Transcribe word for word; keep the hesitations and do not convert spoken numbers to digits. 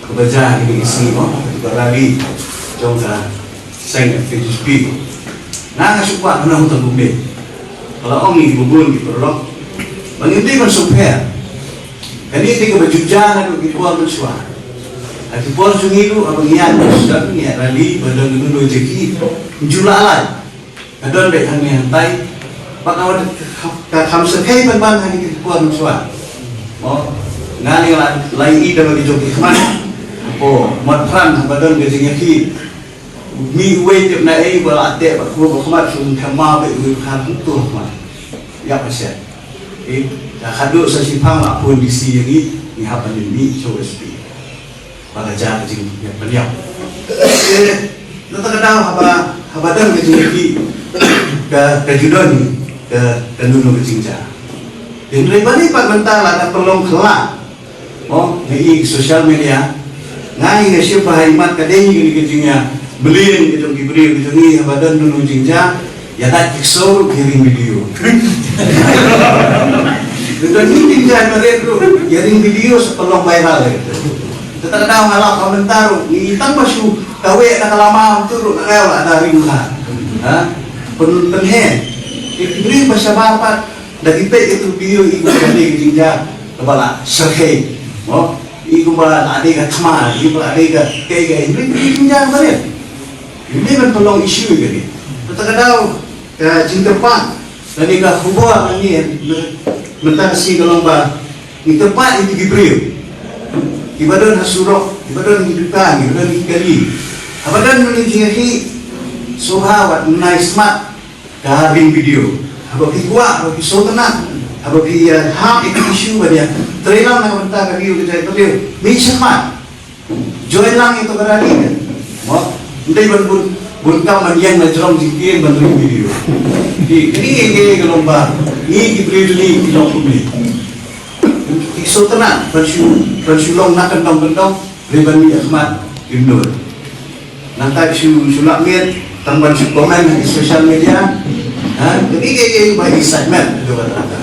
Kaba jia ha kine ki sngi mo, kaba rally jong ka seng F K J G P. Nga nga shu kwah kano tang kumne. Ka la ong ïa ki bun ki paralok ba ngim dei ban sngewpher. Kane dei kaba ju jia naduh ki por mynshuwa. Ha ki por jong ngi ruh haba ngi ïaid, ngi ïaid rally ba don kano kano jong ki, ju la lai. Ka don beit hangne hangtai. Bad ka wan ka kham sngewkhia ban ban ha kine ki por mynshuwa. Mo, nga ne la, la ïohi da ba ki jong ki khmat. Hapoh Motphran haba don ka jingïakhih, mih uwei tip na ei ba la teh bad khuwa ba khmat, shu kham ma beit uwei ba kham tu khmat. Ïa ka shet. Eh, ka khadduh sa shiphang la phone D C ïa ngi, ngi hap ban mih sha S P. Ba ka jia ka jingïap pynïap. Eh, na kata ka daw haba, haba don ka jingïap ka, ka ju don ka, ka nunu ka jingjia. Hynrei ba ni pat mynta la ka pynlong khyllah. Oh, nga i social media. Nga i nga shim ba ha i mat ka dei ka jingïap. Mlien ka jong ki briew ka jong ngi haba don nunu jingjia. Ïa dat ki ksew ruh ki ring video. Don nunu jingjia ba ring ruh, ïa ring video sa pynlong viral. Kata ka daw nga la komentar ruh, ngi tang ba shu kawei na ka lama tu ruh na rew la da ring ha. Ha? Pyn, pynhe. Ki briew ba shabar pat, da ki peit ïa tu video i ba ka dei ka jingjia kaba la syrkhei. Mo, i kumba la dei ka thma, i kumba la dei ka, ka, ka, i jingjia ba ring. Ngi dei ban pynlong issue ïa kane. Kata ka daw ka jingkyrpad lane ka khubor lane mynta ka sngi ka long ba ngi kyrpad ïa ki briew kiba don ha surok, kiba don ha ki dukan, kiba don ha ki kali. Haba don nunu jingïakhih, sngewbha wat nai smat ka ring video. Haba phi kwah, haba phi sngewtynnat, haba phi, eh, hap ïa ki issue ba dei, trei lang na ka bynta ka briew ka jaitbynriew. Mih sha khmat. Join lang ïa ka rally ka. Mo, ym dei ban bun, bun kam ban ïeng na jrong jingkieng ban ring video. Ki, kine ki, ki, ki long ba ngi ki briew ngi ki long kumne. Ki sngewtynnat ban shu, ban shu long na kyndong kyndong, hynrei ban mih ha khmat kim nud. Nangta shu, shu lap miet, tang ban shu comment ha social media. Ha, kine ki, ki, ki ba excitement, kata ba.